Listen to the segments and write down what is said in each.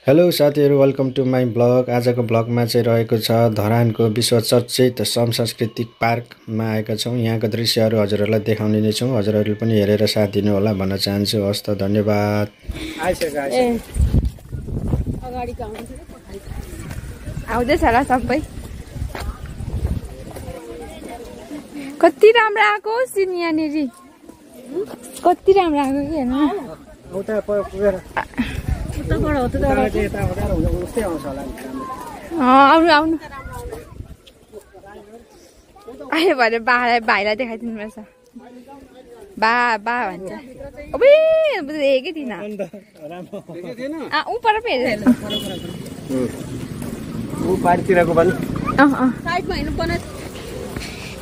Hello साथीहरु, welcome to my blog. आजको ब्लगमा चाहिँ रहेको छ धरानको विश्व चर्चित श्रम सांस्कृतिक पार्कमा आएका छौं। यहाँको दृश्यहरू हजुरहरूलाई देखाउने नै छौं। हजुरहरूले पनि हेरेर साथ दिनु होला भन्न चाहन्छु। हस्त धन्यवाद। आउँदैछ होला सबै। कति राम्रो आएको सिनियानेरी, कति राम्रो आएको कि हेर्नु। आउनु आउनु अहिले भने भाइलाई देखाइदिनु पर्छ। बा बा भन्छ। एकै दिन ऊ पर पो हेरेर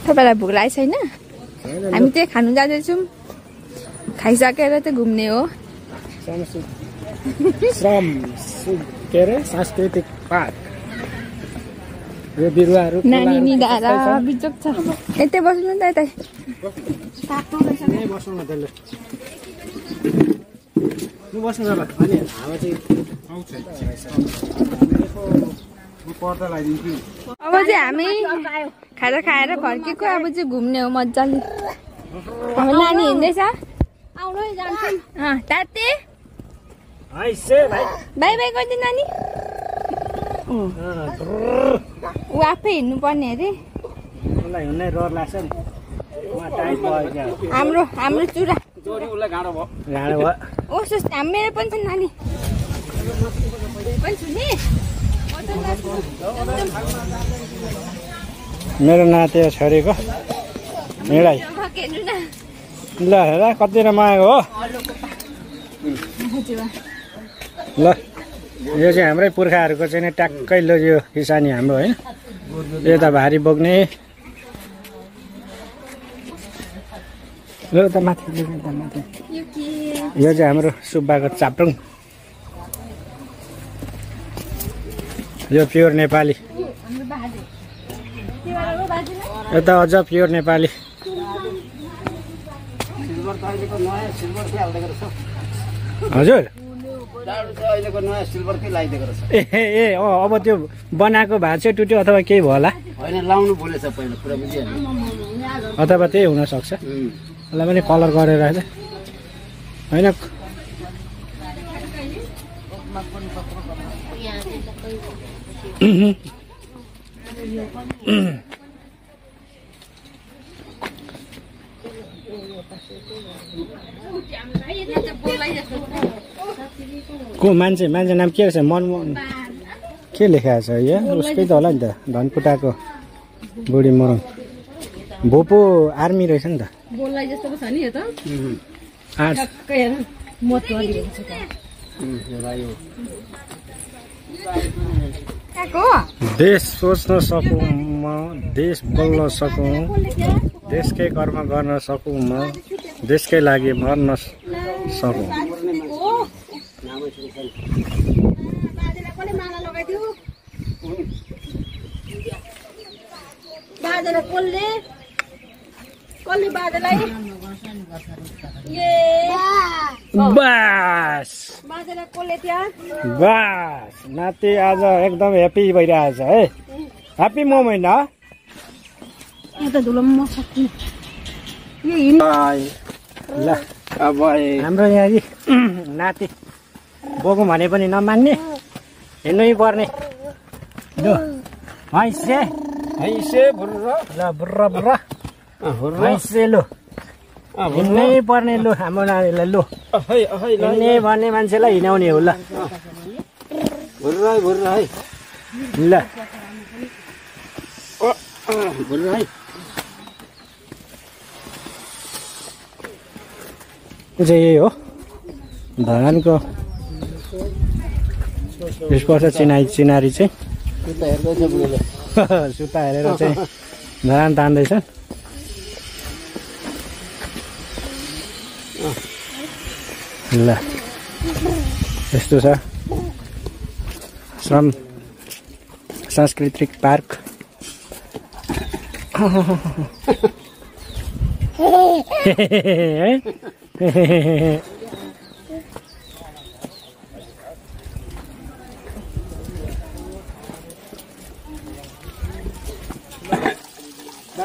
तपाईँलाई भोक लागेको छैन? हामी त्यही खानु जाँदैछौँ। खाइसकेर त घुम्ने हो। श्रम के अरे सांस्कृतिक पार्क। यो बिरुवाहरू नानी निधाएर बिचोक छ। यतै बस्नु त यतै बस्नु न त्यसले बस्नु न। अनि हावा चाहिँ आउँछ। पर्दा लगाइदिन्छु। अब चाहिँ हामी खाजा खाएर फर्केको। अब चाहिँ घुम्ने हो मजाले। अब नानी हिँड्दैछ। ताते बाई बाई गरिदिनु नानी। ऊ आफै हिँड्नु पर्ने अरे। हाम्रो चुरा मेरो पनि छ नानी। मेरो नाति छोरीको हिँडाइ ल हेर कति रमाएको हो। ल यो चाहिँ हाम्रै पुर्खाहरूको चाहिँ ट्याक्कै लो यो किसानी हाम्रो होइन। यो त भारी बोक्ने। यो त माथि यो चाहिँ हाम्रो सुब्बाको चाप्टुङ। यो प्योर नेपाली। यो त अझ प्योर नेपाली। हजुर ए अब त्यो बनाएको भएको चाहिँ टुट्यो अथवा केही भयो होला। अथवा त्यही हुन सक्छ। यसलाई पनि कलर गरेर होइन। को मान्छे नाम के रहेछ? मनमोहन के लेखाएको छ? यो उसकै त होला नि त। धनकुटाको बुढी मोरङ भोपो आर्मी रहेछ नि त। देश सोच्न सकूँ म, देश बोल्न सकूँ, देशकै कर्म गर्न सकूँ म, देशकै लागि मर्न सकूँ। बस नाति आज एकदम ह्याप्पी भइरहेछ है। ह्याप्पी मोमेन्ट हो। ल अब हाम्रो यहाँ नाति बोकौँ भने पनि नमान्ने, हिँड्नै पर्ने। हैसे बुर्र ल बुर्र हैसे लु हिँड्नै पर्ने। लु हाम्रो नानीलाई लु हिँड्ने भन्ने मान्छेलाई हिँडाउने हो। ल बुर्र है ल बुर्र है। चाहिँ यही हो धरानको स्पर्श चिनारी चाहिँ। सुता हेरेर चाहिँ धरान तान्दैछ। ल यस्तो छ श्रम सांस्कृतिक पार्क।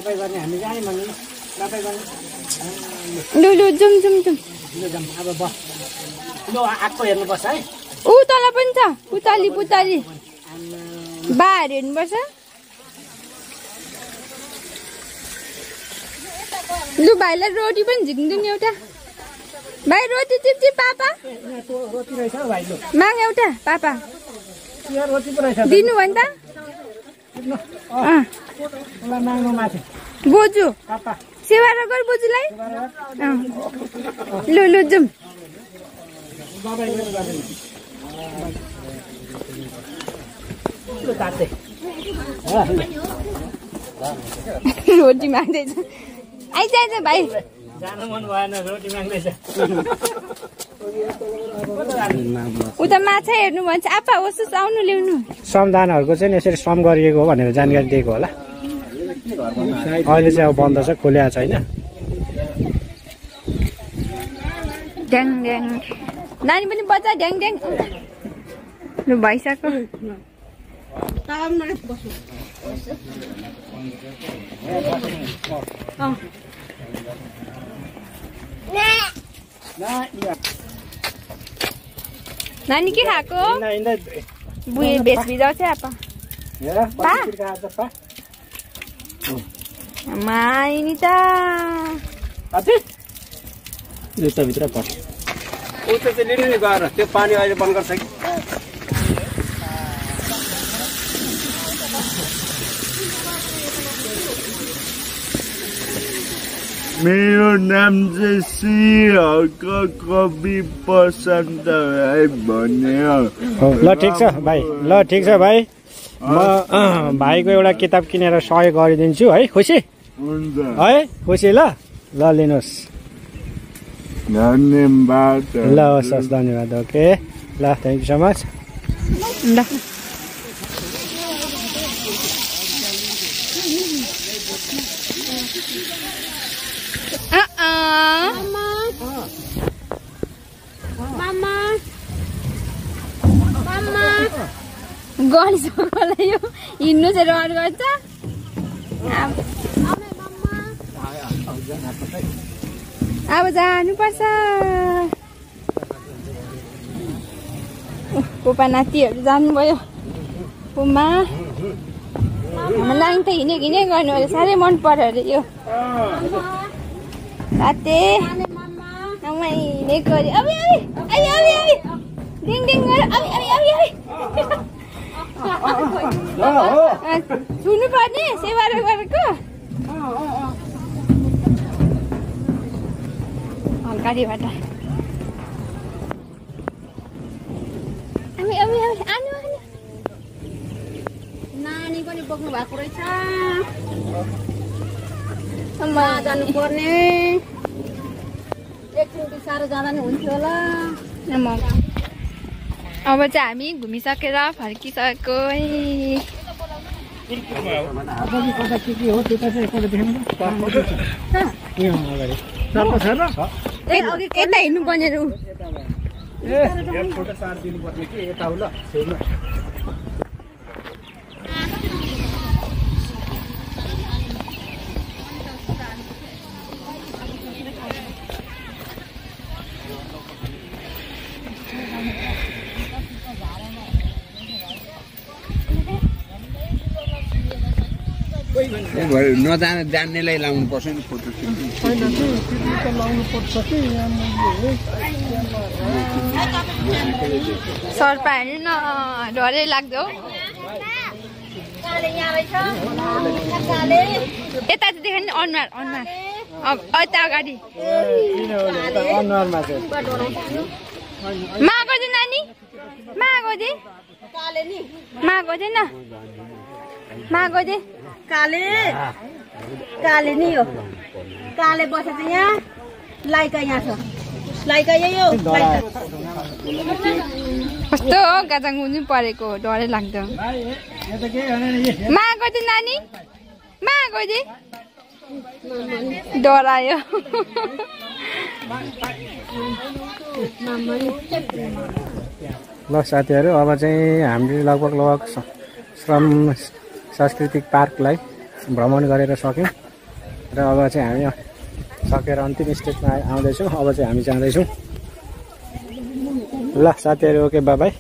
तपाईँ गर्ने हामी जाने मम्मी तपाईँ गर्ने लु लु जाउँ जाउँ जाउँ लु जाउँ अब बस लु आएको हेर्नुपर्छ है ऊ तल पनि छ पुतली पुतली बाहरू हेर्नुपर्छ लु भाइलाई रोटी पनि झिक्दिउँ एउटा भाइ रोटी टिप्ची पापा रोटी रहेछ हौ भाइ लु माग एउटा पापा यो रोटी पो रहेछ दिनु भने त उसलाई माग्नु माथि बोजू पापा सेवा गर बोजूलाई लु लु जाउँ रोटी माग्दैछ आइज आइज भाइ जानु मन भएन रोटी माग्दैछ उता माछा हेर्नु भन्छ आपा होस् आउनु ल्याउनु श्रमदानहरूको चाहिँ यसरी श्रम गरिएको हो भनेर जानकारी दिएको होला अहिले चाहिँ अब बन्द छ खोलिया छैन ड्याङ ड्याङ नानी पनि बच्चा ड्याङ ड्याङ लु भइसक्यो नानी के खाएको बुढी भेष भिजाउँछ आपा माइनी त भित्र पर्छ उता चाहिँ लिनु नि गएर त्यो पानी अहिले बन्द गर्छ कि मेरो नाम चाहिँ श्रीहर्क कवि बसन्त राई भन्यो ल ठिक छ भाइ ल ठिक छ भाइ म भाइको एउटा किताब किनेर सहयोग गरिदिन्छु है खुसी हुन्छ है खुसी ल ल लिनुहोस् धन्यवाद ल हस् हस् धन्यवाद ओके ल थ्याङ्क यू सो मच ल गरिसक्यो यो हिँड्नु चाहिँ रहर गर्छ अब जानुपर्छ पुपा नातिहरू जानुभयो पुमा लाइन त हिँडे गर्नु अरे साह्रै मन पर्यो अरे यो साथे हिँडे गऱ्यो अब डिङ डिङ गऱ्यो छुनु पर्ने सेवा गरेको गाडीबाट नानी पनि बोक्नु भएको रहेछ जानु पर्ने एकछिन बिसाएर जाँदा नि हुन्थ्यो होला अब चाहिँ हामी घुमिसकेर फर्किसकेको यता हिँड्नु पर्ने नजान जान्नेलाई लाउनु पर्छ नि फोटो सर्पा हेर्नु न डरै लाग्दो यता चाहिँ देख्यो नि अनुहार अनुहार यता अगाडि मागो दे नानी मागो दे मागो दे न मागो दे काले काले नि हो काले बसेछ यहाँ लाइका यहाँ छ लाइका यही हो कस्तो गाजाङ हुनु परेको डरै लाग्दो मागो दे नानी मागो दे डरायो ल साथीहरू अब चाहिँ हामीले लगभग श्रम सांस्कृतिक पार्कलाई भ्रमण गरेर सक्यौँ। र अब चाहिँ हामी सकेर अन्तिम स्टेजमा आउँदैछौँ। अब चाहिँ हामी जाँदैछौँ। ल साथीहरू, ओके बाई बाई।